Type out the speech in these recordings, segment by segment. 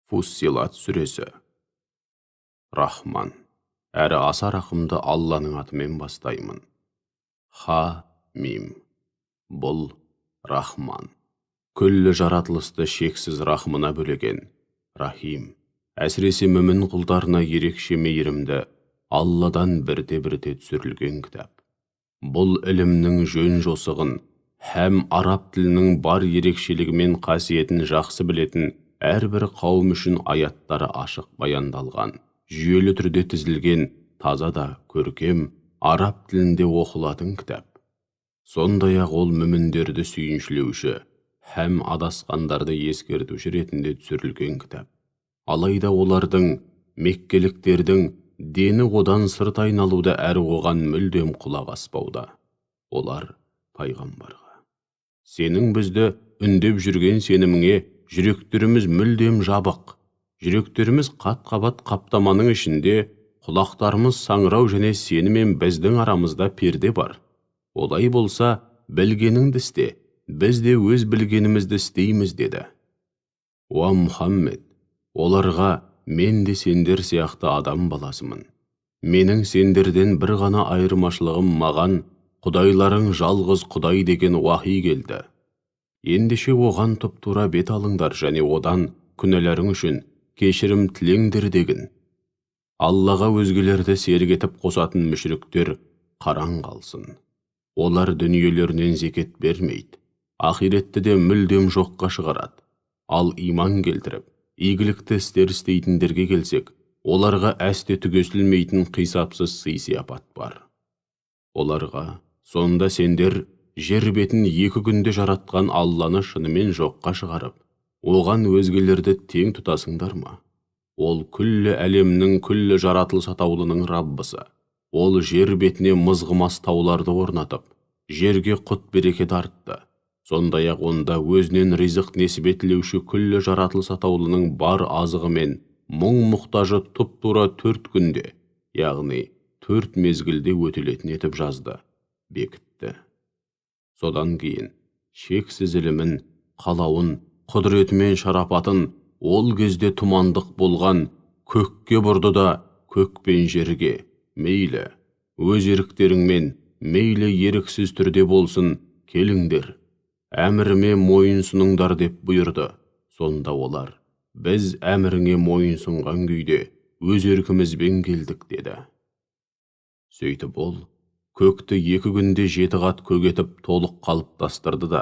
Фуссилат сүресі. Рахман, әрі аса рақымды Алланың атымен бастаймын. Ха, Мим. Бұл Рахман. Күллі жаратылысты шексіз рахымына бөлеген Рахим. Әсіресе мүмін құлдарына ерекше мейірімді Алладан бірте-бірте түсірілген кітап. Бұл ілімнің жөн жосығын һәм араб тілінің бар ерекшелігі мен қасиетін жақсы білетін әрбір қауым үшін аяттары ашық баяндалған, жүйелі түрде тізілген, таза да көркем араб тілінде оқылатын кітап. Сондай-ақ ол мүміндерді сүйіншілеуші һәм адасқандарды ескертуші ретінде түсірілген кітап. Алайда олардың, меккеліктердің дені одан сырт айналуда әрі оған мүлдем құлақ аспауда. Олар пайғамбарға: «Сенің бізді үндеп жүрген сеніміңе жүректеріміз мүлдем жабық, жүректеріміз қат-қабат қаптаманың ішінде, құлақтарымыз саңырау және сенімен біздің арамызда перде бар. Олай болса, білгеніңді істе, біз де өз білгенімізді істейміз», деді. Уа Мұхаммед, оларға: «Мен де сендер сияқты адам баласымын. Менің сендерден бір ғана айырмашылығым маған Құдайларың жалғыз Құдай деген уахи келді. Ендеше оған тұп-тура бет алыңдар және одан күнәларың үшін кешірім тілеңдер» дегін. Аллаға өзгелерді серік етіп қосатын мүшриктер қараң қалсын. Олар дүниелерінен зекет бермейді, ақиретті де мүлдем жоққа шығарады. Ал иман келтіріп, игілікті істер істейтіндерге келсек, оларға әсте түгесілмейтін қисапсыз сый-сияпат бар. Оларға: «Сонда сендер жер бетін 2 күнде жаратқан Алланы шынымен жоққа шығарып, оған өзгелерді тең тұтасыңдар ма? Ол күллі әлемнің, күллі жаратылыс атаулының Раббысы. Ол жер бетіне мызғымас тауларды орнатып, жерге құт береке тартты. Сондай-ақ онда өзінен ризық несібе тілеуші күллі жаратылыс атаулының бар азығы мен мұң мұқтажы тұп-тура 4 күнде, яғни 4 мезгілде өтелетін етіп жазды, бекітті. Содан кейін шексіз ілімін, қалауын, құдіреті мен шарапатын ол кезде тұмандық болған көкке бұрды да, көк пен жерге, мейлі өз еріктеріңмен, мейлі еріксіз түрде болсын, келіңдер, әміріме мойынсұныңдар деп бұйырды. Сонда олар: «Біз әміріңе мойынсұнған күйде өз еркімізбен келдік», деді. Сөйтіп ол көкті 2 күнде 7 қат көк етіп толық қалыптастырды да,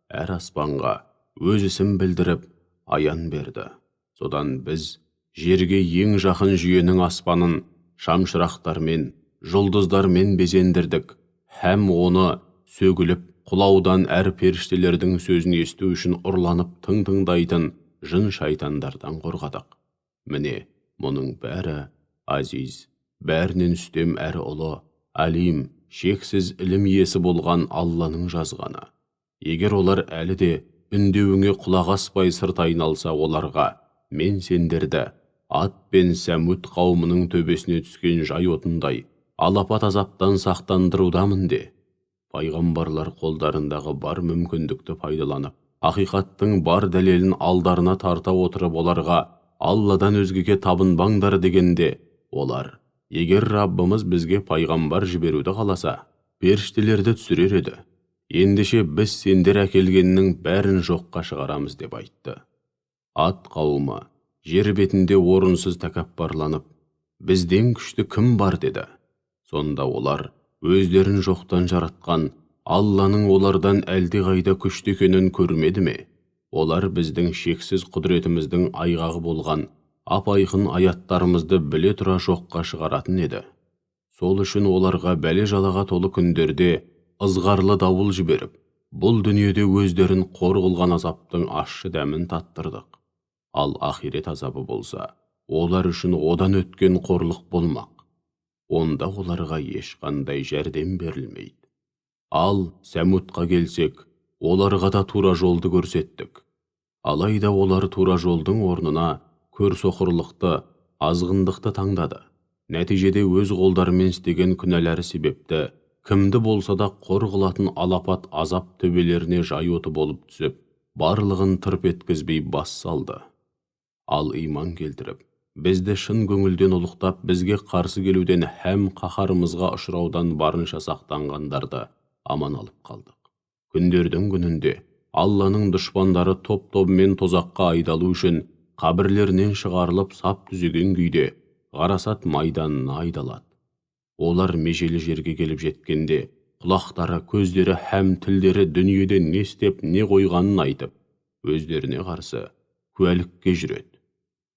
әр аспанға өз ісін білдіріп аян берді. Содан біз жерге ең жақын жүйенің аспанын шамшырақтармен, жұлдыздармен безендірдік һәм оны сөгіліп құлаудан әр періштелердің сөзін есту үшін ұрланып тың тыңдайтын жын шайтандардан қорғадық. Міне, мұның бәрі азиз, бәрінен үстем әрі ұлы, әлим, шексіз ілім иесі болған Алланың жазғаны. Егер олар әлі де үндеуіңе құлақ аспай сырт айналса, оларға: «Мен сендерді Ат пен Сәмуд қауымының төбесіне түскен жай отындай алапат азаптан сақтандырудамын» де. Пайғамбарлар қолдарындағы бар мүмкіндікті пайдаланып, ақиқаттың бар дәлелін алдарына тарта отырып, оларға Алладан өзгеге табынбаңдар дегенде, олар: «Егер Раббымыз бізге пайғамбар жіберуді қаласа, періштелерді түсірер еді. Ендеше біз сендер әкелгеннің бәрін жоққа шығарамыз» деп айтты. Ат қауымы жер бетінде орынсыз тәкаппарланып, «Бізден күшті кім бар?» деді. Сонда олар өздерін жоқтан жаратқан Алланың олардан әлдеқайда күшті екенін көрмеді ме? Олар біздің шексіз құдіретіміздің айғағы болған ап-айқын аяттарымызды біле тұра жоққа шығаратын еді. Сол үшін оларға бәле-жалаға толы күндерде ызғарлы дауыл жіберіп, бұл дүниеде өздерін қор қылған азаптың ащы дәмін таттырдық. Ал ақирет азабы болса, олар үшін одан өткен қорлық болмақ. Онда оларға ешқандай жәрдем берілмейді. Ал Сәмудқа келсек, оларға да тура жолды көрсеттік. Алайда олар тура жолдың орнына көрсоқырлықты, азғындықты таңдады. Нәтижеде өз қолдарымен істеген күнәлары себепті кімді болса да қор қылатын алапат азап төбелеріне жай оты болып түсіп, барлығын тырп еткізбей бас салды. Ал иман келтіріп, бізді шын көңілден ұлықтап, бізге қарсы келуден һәм қаһарымызға ұшыраудан барынша сақтанғандарды аман алып қалдық. Күндердің күнінде Алланың дұшпандары топ-тобымен тозаққа айдалу үшін қабірлерінен шығарылып сап түзеген күйде ғарасат майданына айдалады. Олар межелі жерге келіп жеткенде құлақтары, көздері һәм тілдері дүниеде не істеп, не қойғанын айтып, өздеріне қарсы куәлікке жүреді.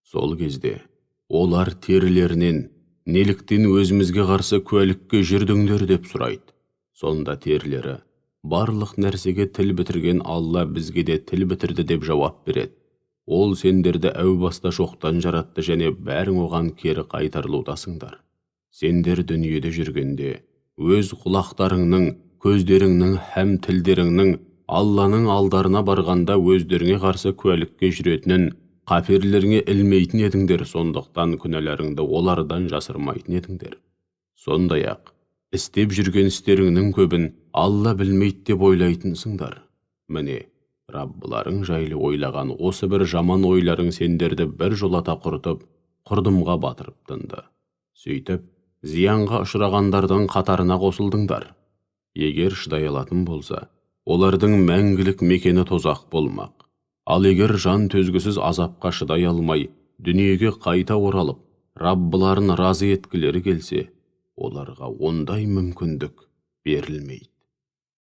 Сол кезде олар терілерінен неліктен өзімізге қарсы куәлікке жүрдіңдер деп сұрайды. Сонда терілері барлық нәрсеге тіл бітірген Алла бізге де тіл бітірді деп жауап береді. Ол сендерді әу баста жоқтан жаратты және бәрің оған кері қайтарылудасыңдар. Сендер дүниеде жүргенде өз құлақтарыңның, көздеріңнің һәм тілдеріңнің Алланың алдарына барғанда өздеріңе қарсы куәлікке жүретінін қаперлеріңе ілмейтін едіңдер, сондықтан күнәларыңды олардан жасырмайтын едіңдер. Сондай-ақ, істеп жүрген істеріңнің көбін Алла білмейді деп ойлайтынсыңдар. Міне, Раббыларың жайлы ойлаған осы бір жаман ойларың сендерді бір жолата құртып, құрдымға батырып тынды. Сөйтіп, зиянға ұшырағандардың қатарына қосылдыңдар. Егер шыдай алатын болса, олардың мәңгілік мекені тозақ болмақ. Ал егер жан төзгісіз азапқа шыдай алмай, дүниеге қайта оралып, Раббыларын разы еткілері келсе, оларға ондай мүмкіндік берілмейді.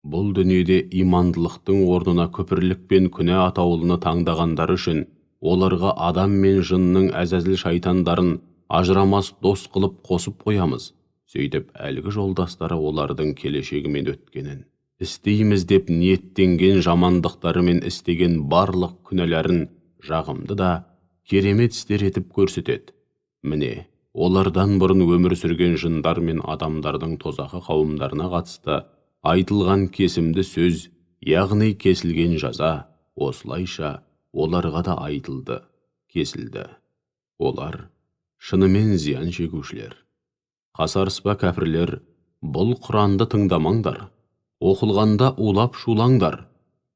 Бұл дүниеде имандылықтың орнына күпірлік пен күнә атаулыны таңдағандар үшін оларға адам мен жынның әзәзіл шайтандарын ажырамас дос қылып қосып қоямыз. Сөйтіп, әлгі жолдастары олардың келешегімен өткенін, істейміз деп ниеттенген жамандықтары мен істеген барлық күнәларын жағымды да керемет істер етіп көрсетеді. Міне, олардан бұрын өмір сүрген жындар мен адамдардың тозақы қауымдарына қатысты айтылған кесімді сөз, яғни кесілген жаза, осылайша оларға да айтылды, кесілді. Олар шынымен зиян шегушілер. Қасарыспа кәпірлер, бұл Құранды тыңдамаңдар, оқылғанда улап шулаңдар.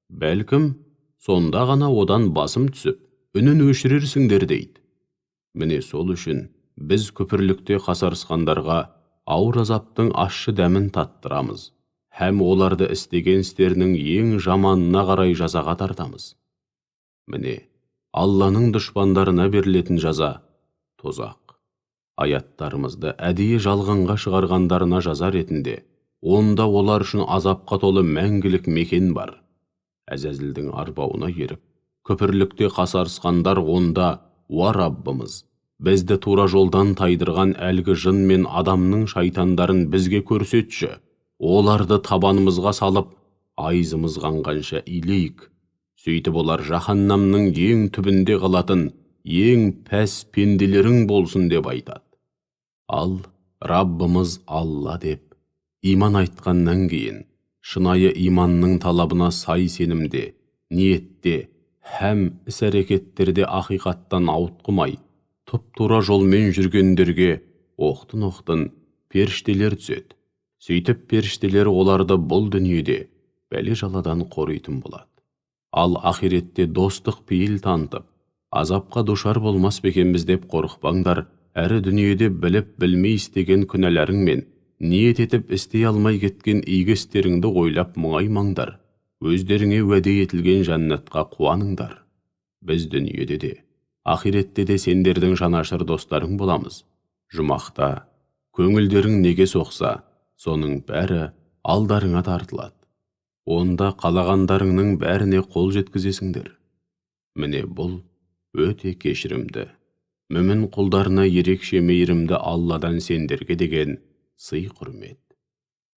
Бәлкім, сонда ғана одан басым түсіп, үнін өшірерсіңдер дейді. Міне сол үшін біз күпірлікте қасарысқандарға ауыр азаптың ащы дәмін таттырамыз, һәм оларды істеген істерінің ең жаманына қарай жазаға тартамыз. Міне, Алланың дұшпандарына берілетін жаза тозақ. Аяттарымызды әдейі жалғанға шығарғандарына жаза ретінде, онда олар үшін азапқа толы мәңгілік мекен бар. Әзәзілдің арбауына еріп, күпірлікте қасарысқандар онда, уа Раббымыз, бізді тура жолдан тайдырған әлгі жын мен адамның шайтандарын бізге көрсетші, оларды табанымызға салып, айызымыз қанғанша илейік. Сөйтіп олар жаһаннамның ең түбінде қалатын, ең пәс пенделерің болсын деп айтады. Ал Раббымыз Алла деп иман айтқаннан кейін, шынайы иманның талабына сай сенімде, ниетте, һәм іс-әрекеттерде ақиқаттан ауытқымай, тұп-тура жолмен жүргендерге оқтын-оқтын періштелер түседі. Сөйтіп періштелер оларды бұл дүниеде бәле-жаладан қоритын болады. Ал ақиретте достық пейіл танытып, азапқа душар болмас бекенбіз деп қорықпаңдар, әрі дүниеде біліп білмей істеген күнәларыңмен ниет етіп істей алмай кеткен игі істеріңді ойлап мұңаймаңдар, өздеріңе уәде етілген жәннатқа қуаныңдар. Біз дүниеде де, ақиретте де сендердің жанашыр достарың боламыз. Жұмақта көңілдерің неге соқса, соның бәрі алдарыңа тартылады. Онда қалағандарыңның бәріне қол жеткізесіңдер. Міне бұл өте кешірімді, мүмін құлдарына ерекше мейірімді Алладан сендерге деген сый құрмет.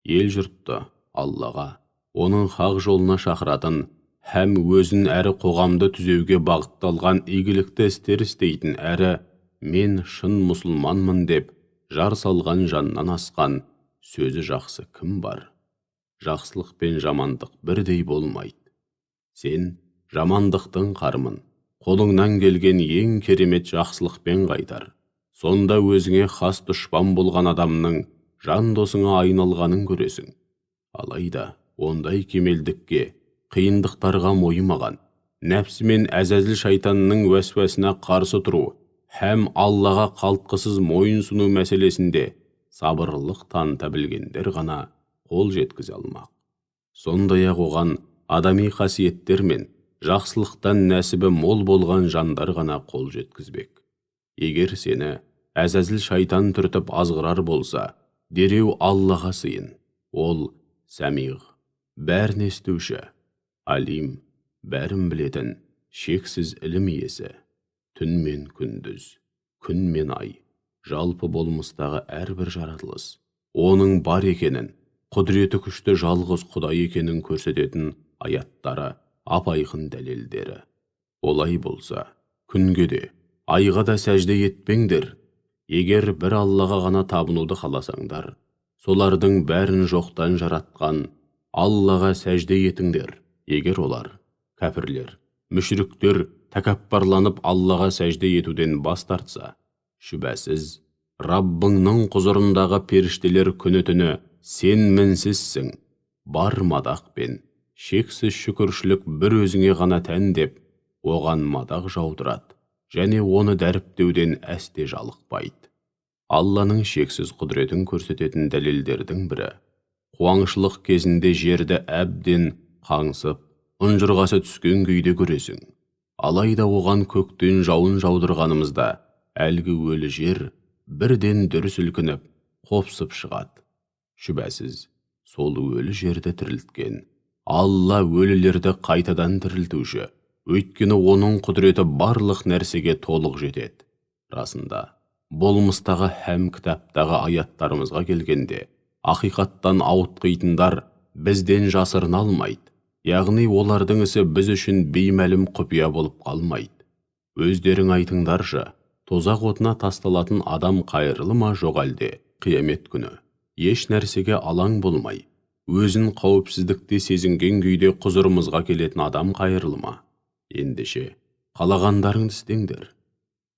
Ел жұртты Аллаға, оның хақ жолына шақыратын, һәм өзін әрі қоғамды түзеуге бағытталған игілікті істер істейтін әрі мен шын мұсылманмын деп жар салған жаннан асқан сөзі жақсы кім бар? Жақсылық пен жамандық бірдей болмайды. Сен жамандықтың қармын, қолыңнан келген ең керемет жақсылықпен қайтар. Сонда өзіңе хас дұшпан болған адамның жан досыңа айналғанын көресің. Алайда ондай кемелдікке, қиындықтарға мойымаған, нәпсі мен әзәзіл шайтанның уәсуәсіне қарсы тұру һәм Аллаға қалтқысыз мойын сұну мәселесінде сабырлылық таныта білгендер ғана қол жеткізе алмақ. Сондай-ақ оған адами қасиеттер мен жақсылықтан нәсібі мол болған жандар ғана қол жеткізбек. Егер сені әзәзіл шайтан түртіп азғырар болса, дереу Аллаға сыйын. Ол сәмиғ, бәрін естуші, алим, бәрін білетін, шексіз ілім иесі. Түн мен күндіз, күн мен ай, жалпы болмыстағы әрбір жаратылыс, оның бар екенін, құдіреті күшті жалғыз Құдай екенін көрсететін аяттары, ап-айқын дәлелдері. Олай болса, күнге де, айға да сәжде етпеңдер. Егер бір Аллаға ғана табынуды қаласаңдар, солардың бәрін жоқтан жаратқан Аллаға сәжде етіңдер. Егер олар, кәпірлер, мүшриктер тәкаппарланып Аллаға сәжде етуден бас тартса, шүбәсіз, Раббыңның құзырындағы періштелер күні-түні сен мінсізсің, бар мадақ пен шексіз шүкіршілік бір өзіңе ғана тән деп, оған мадақ жаудырады және оны дәріптеуден әсте жалықпайды. Алланың шексіз құдіретін көрсететін дәлелдердің бірі, қуаңшылық кезінде жерді әбден қаңсып, ұнжырғасы түскен күйде көресің. Алайда оған көктен жауын жаудырғанымызда, әлгі өлі жер бірден дүр сілкініп, қопсып шығады. Шүбәсіз, сол өлі жерді тірілткен Алла өлілерді қайтадан тірілтуші, өйткені оның құдіреті барлық нәрсеге толық жетеді. Расында, болмыстағы һәм кітаптағы аяттарымызға келгенде, ақиқаттан ауытқитындар бізден жасырына алмайды. Яғни олардың ісі біз үшін беймәлім құпия болып қалмайды. Өздерің айтыңдаршы, тозақ отына тасталатын адам қайырлы ма жоқ әлде қиямет күні еш нәрсеге алаң болмай, өзін қауіпсіздікте сезінген күйде құзырымызға келетін адам қайырлы ма? Ендеше, қалағандарыңды істеңдер.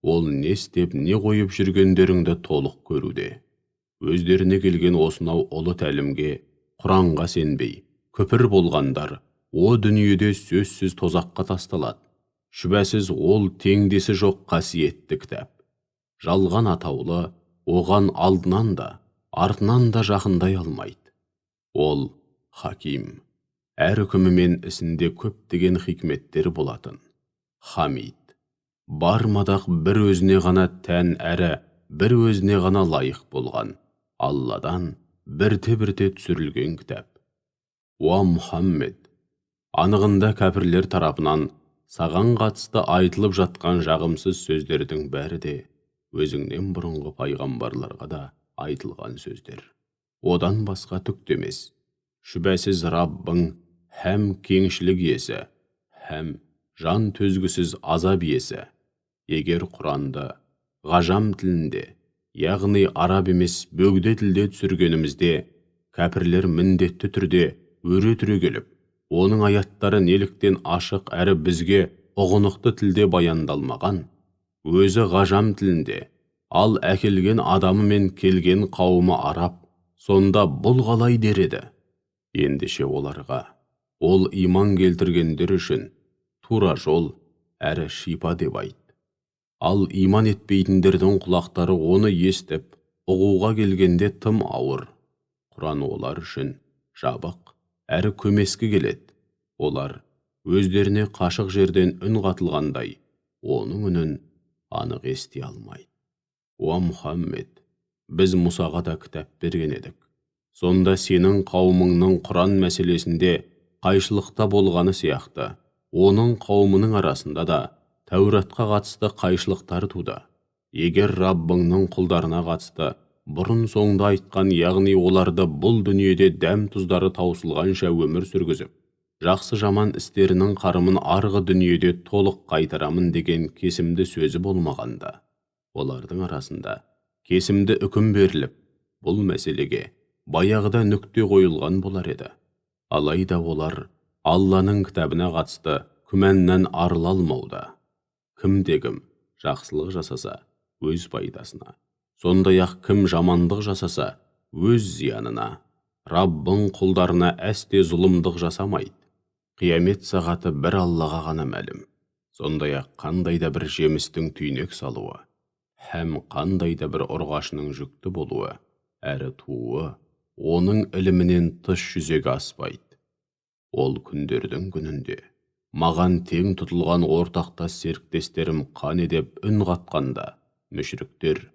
Ол не істеп, не қойып жүргендеріңді толық көруде. Өздеріне келген осынау ұлы тәлімге, Құранға сенбей, күпір болғандар, о дүниеде сөзсіз тозаққа тасталады. Шүбәсіз ол теңдесі жоқ қасиетті кітап. Жалған атаулы оған алдынан да, артынан да жақындай алмайды. Ол хаким, әр үкімі мен ісінде көптеген хикметтер болатын. Хамид, бар мадақ бір өзіне ғана тән әрі бір өзіне ғана лайық болған, Алладан бірте-бірте түсірілген кітап. Уа Мұхаммед, анығында кәпірлер тарапынан саған қатысты айтылып жатқан жағымсыз сөздердің бәрі де өзіңнен бұрынғы пайғамбарларға да айтылған сөздер. Одан басқа түк те емес. Шүбәсіз Раббың һәм кеңшілік иесі, һәм жан төзгісіз азап иесі. Егер Құранды ғажам тілінде, яғни араб емес бөгде тілде түсіргенімізде, кәпірлер міндетті түрде өре түрегеліп, оның аяттары неліктен ашық әрі бізге ұғынықты тілде баяндалмаған, өзі ғажам тілінде, ал әкелген адамы мен келген қауымы араб, сонда бұл қалай дер еді? Ендеше оларға, ол иман келтіргендер үшін тура жол әрі шипа деп айт. Ал иман етпейтіндердің құлақтары оны естіп, ұғуға келгенде тым ауыр. Құран олар үшін жабық, әрі көмескі келеді. Олар өздеріне қашық жерден үн қатылғандай, оның үнін анық ести алмайды. Уа Мұхаммед, біз Мұсаға да кітап берген едік. Сонда сенің қауымыңның Құран мәселесінде қайшылықта болғаны сияқты, оның қауымының арасында да Тәуратқа қатысты қайшылықтар туды. Егер Раббыңның құлдарына қатысты бұрын соңды айтқан, яғни оларды бұл дүниеде дәм тұздары таусылғанша өмір сүргізіп, жақсы жаман істерінің қарымын арғы дүниеде толық қайтарамын деген кесімді сөзі болмағанда, олардың арасында кесімді үкім беріліп, бұл мәселеге баяғыда нүкте қойылған болар еді. Алайда олар Алланың кітабына қатысты күмәннен арыла алмауда. Кімде-кім жақсылық жасаса, өз пайдасына, сондай-ақ кім жамандық жасаса, өз зиянына. Раббың құлдарына әсте зұлымдық жасамайды. Қиямет сағаты бір Аллаға ғана мәлім. Сондай-ақ қандай да бір жемістің түйнек салуы, һәм қандай да бір ұрғашының жүкті болуы, әрі тууы, оның ілімінен тыс жүзеге аспайды. Ол күндердің күнінде маған тең тұтылған ортақтас серіктестерім қане деп үн қатқанда, мүшриктер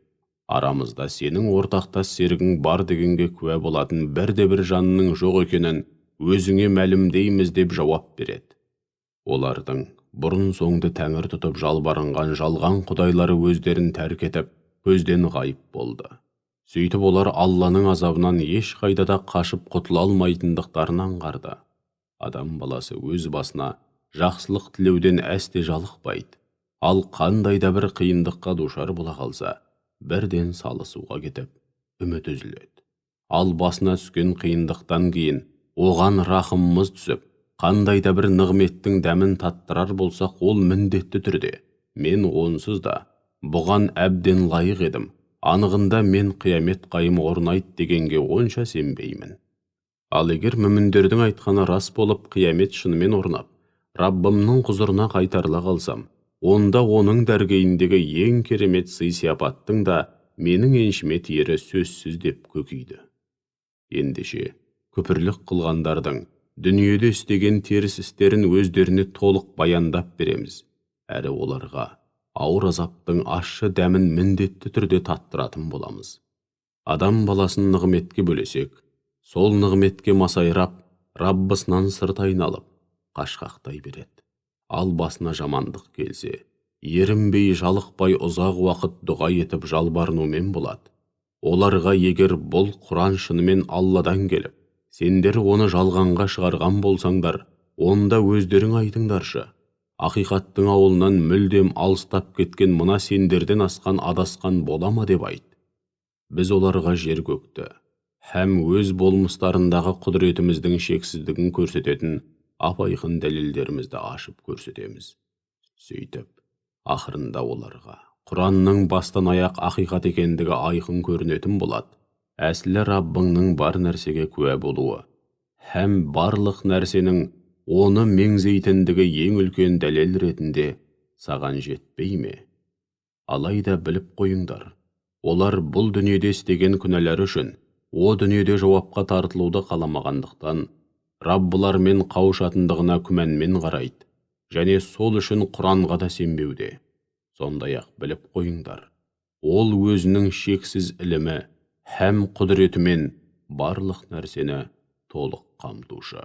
арамызда сенің ортақтас серігің бар дегенге куә болатын бірде-бір жанның жоқ екенін өзіңе мәлімдейміз деп жауап береді. Олардың бұрын соңды тәңір тұтып жалбарынған жалған құдайлары өздерін тәрк етіп, көзден ғайып болды. Сөйтіп олар Алланың азабынан ешқайда да қашып құтыла алмайтындықтарын аңғарды. Адам баласы өз басына жақсылық тілеуден әсте жалықпайды. Ал қандай да бір қиындыққа душар бола қалса, бірден салысуға кетіп, үміт үзіледі. Ал басына түскен қиындықтан кейін оған рахымымыз түсіп, қандай да бір нығметтің дәмін таттырар болсақ, ол міндетті түрде мен онсыз да бұған әбден лайық едім, анығында мен қиямет қайым орнайды дегенге онша сенбеймін. Ал егер мүміндердің айтқаны рас болып, қиямет шынымен орнап, Раббымның құзырына қайтарыла қалсам, онда оның дәргейіндегі ең керемет сый-сияпаттың да менің еншіме тиері сөзсіз деп көкейді. Ендеше, күпірлік қылғандардың дүниеде істеген теріс істерін өздеріне толық баяндап береміз. Әрі оларға ауыр азаптың ащы дәмін міндетті түрде таттыратын боламыз. Адам баласын нығметке бөлесек, сол нығметке масайрап, Раббысынан сырт айналып, қашқақтай береді. Ал басына жамандық келсе, ерінбей жалықпай ұзақ уақыт дұға етіп жалбарынумен болады. Оларға егер бұл Құран шынымен Алладан келіп, сендер оны жалғанға шығарған болсаңдар, онда өздерің айтыңдаршы. Ақиқаттың ауылынан мүлдем алыстап кеткен мына сендерден асқан адасқан бола ма деп айт. Біз оларға жер көкті, һәм өз болмыстарындағы құдіретіміздің шексіздігін көрсететін ап-айқын дәлелдерімізді ашып көрсетеміз. Сөйтіп, ақырында оларға Құранның бастан аяқ ақиқат екендігі айқын көрінетін болады. Әсілі Раббыңның бар нәрсеге куә болуы, һәм барлық нәрсенің оны меңзейтіндігі ең үлкен дәлел ретінде саған жетпей ме? Алайда біліп қойыңдар, олар бұл дүниеде істеген күнәлары үшін о дүниеде жауапқа тартылуды қаламағандықтан, Раббылармен қауышатындығына күмәнмен қарайды, және сол үшін Құранға да сенбеуде. Сондай-ақ біліп қойыңдар, ол өзінің шексіз ілімі һәм құдіретімен барлық нәрсені толық қамтушы.